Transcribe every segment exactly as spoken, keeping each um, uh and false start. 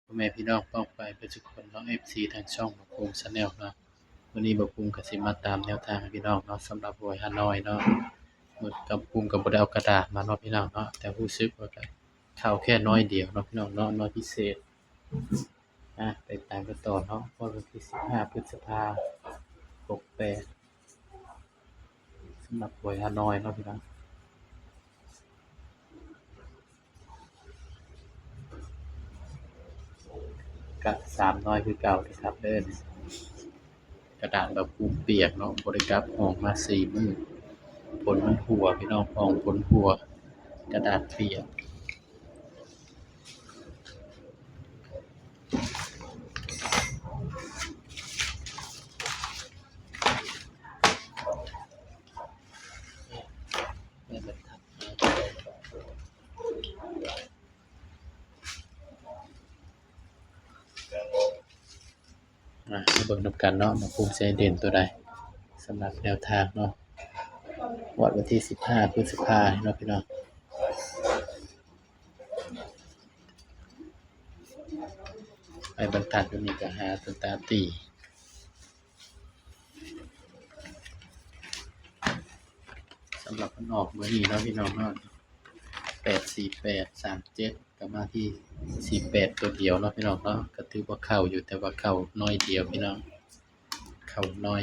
พ่อแม่พี่น้องป้องไปเบิดทุกคนเนาะ เอฟซี ทางช่องบ่าวภูมิ Channel เนาะ มื้อนี้บ่าวภูมิก็สิมาตามแนวทางให้พี่น้องเนาะ สำหรับหวยฮานอยเนาะ มื้อกับภูมิก็บ่ได้เอากระดาษมาเนาะพี่น้องเนาะ แต่รู้สึกว่าก็เข้าแค่น้อยเดียวเนาะพี่น้องเนาะ น้อยพิเศษ อ่ะ ไปตามกันต่อเนาะ งวดวันที่สิบห้า พฤษภา หกแปด สำหรับหวยฮานอยเนาะพี่น้อง กะสามน้อยคือเก่าเด้อครับเด้อ กระดาษบ่าวภูมิเปียกเนาะ บ่ได้กลับห้องมาสี่มื้อ ฝนมันหัวพี่น้อง ห้องฝนหัว กระดาษเปียก อ่ะ มาเบิ่งนำกันเนาะ บ่าวภูมิสิให้เด่นตัวใด สำหรับแนวทางเนาะ งวดวันที่สิบห้า พฤษภาเนาะพี่น้อง ไอ้บรรทัดตัวนี้ก็หาตัวตาตี สำหรับมันออกมื้อนี้เนาะพี่น้องเนาะ แปดสี่แปด สามเจ็ด ก็มาที่สี่แปดตัวเดียวเนาะพี่น้องเนาะ ก็ถือว่าเข้าอยู่ แต่ว่าเข้าน้อยเดียวพี่น้อง เข้าน้อย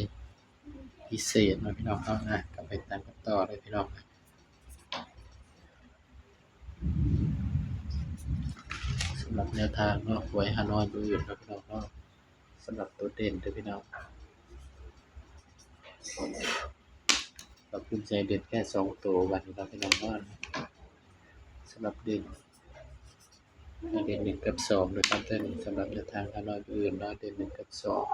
พิเศษเนาะพี่น้องเนาะ อ่ะ ก็ไปตามกันต่อเลยพี่น้อง สำหรับแนวทางเนาะ หวยฮานอยมื้ออื่นเนาะพี่น้องเนาะ สำหรับตัวเด่นเด้อพี่น้อง บ่าวภูมิสิให้เด่นแค่สองตัวบัดนี้เนาะพี่น้องเนาะ สำหรับเด่น เด่นหนึ่งกับสองนะครับ เด่นสำหรับแนวทางฮานอยมื้ออื่นเนาะ เด่นหนึ่งกับสอง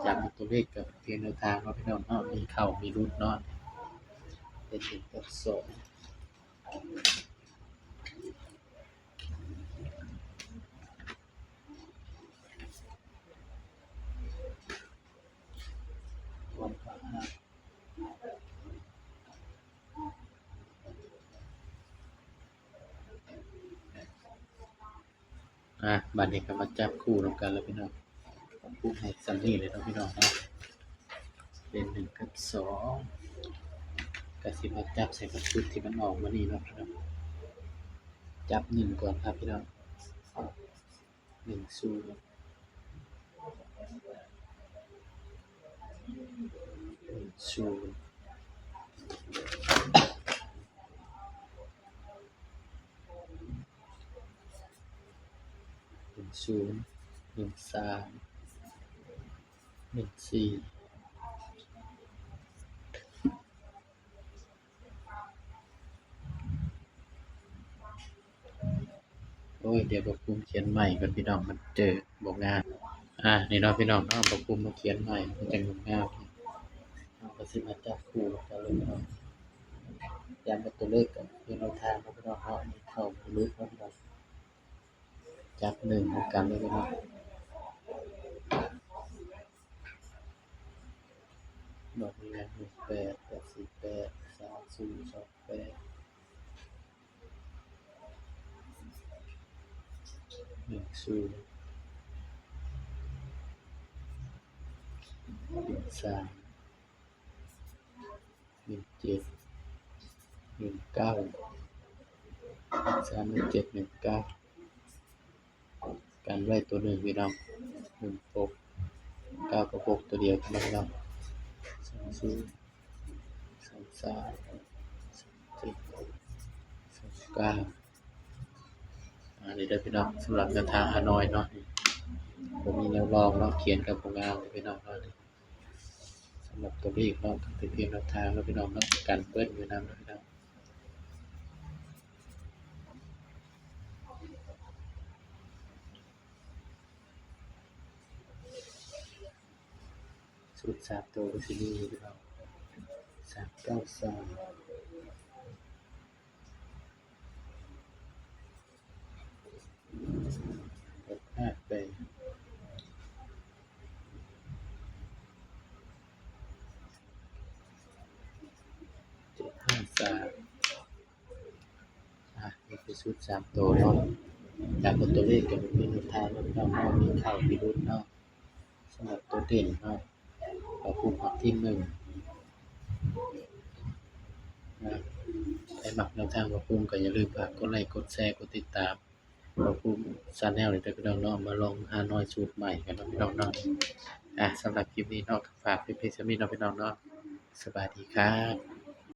ย้ำตัวเลขก็เพียงแนวทางเนาะพี่น้องเนาะ มีเข้ามีหลุดเนาะ เด่นหนึ่งกับสอง อ่ะ บัดนี้ก็มาจับคู่นำกันแล้วพี่น้อง ผมพูดให้ซ้ำนี่เลยเนาะพี่น้องเนาะ เป็นหนึ่งกับสอง ก็สิมาจับใส่กับชุดที่มันออกมานี่เนาะพี่น้อง จับหนึ่งก่อนครับพี่น้อง หนึ่งศูนย์ หนึ่งศูนย์ หนึ่งศูนย์ หนึ่งสาม หนึ่งสี่ โอ้ย เดี๋ยวบ่าวภูมิเขียนใหม่ก่อนพี่น้อง มันเจอบ่งาม อ่า นี่เนาะพี่น้องเนาะ บ่าวภูมิมาเขียนใหม่ มันจั่งงาม เราก็สิมาจับคู่กันเลยเนาะ ย้ำว่าตัวเลขกับเป็นแนวทางเนาะพี่น้องเนาะ มีเข้ามีหลุดเนาะพี่น้อง จับหนึ่งนำกันเลยพี่น้อง ดอกนี้นะ หนึ่งแปด แปดสี่แปด สามศูนย์ สองแปด หนึ่งศูนย์ หนึ่งสาม หนึ่งเจ็ด หนึ่งเก้า สาม หนึ่งเจ็ด หนึ่งเก้า กันไว้ตัวหนึ่งพี่น้อง หนึ่งหก เก้ากับหกตัวเดียวกันนะพี่น้อง สองศูนย์ สองสาม สองเจ็ด สองเก้า อันนี้เด้อพี่น้อง สำหรับแนวทางฮานอยเนาะ บ่มีแนวรองเนาะ เขียนกับบ่งามเลยพี่น้องเนาะ สำหรับตัวเลขเนาะ ก็เป็นเพียงแนวทางเนาะพี่น้องเนาะ กันเบิ้ลไว้นำเนาะพี่น้อง ชุดสามตัวก็สิมีพี่น้อง สามเก้าสาม หกห้าแปด เจ็ดห้าสาม อ่ะ นี่คือชุดสามตัวเนาะ ตามตัวเลขก็เป็นแนวทางเนาะพี่น้องเนาะ มีเข้ามีหลุดเนาะ สำหรับตัวเด่นเนาะ บ่าวภูมิมักที่หนึ่งนะ ใครมักแนวทางบ่าวภูมิก็อย่าลืมฝากกดไลค์กดแชร์กดติดตามบ่าวภูมิชาแนลเลยเด้อพี่น้องเนาะ มาลองฮานอยสูตรใหม่กันเนาะพี่น้องเนาะ อ่ะ สำหรับคลิปนี้เนาะ ฝากไว้เพียงส่ำนี้เนาะพี่น้องเนาะ สบายดีครับ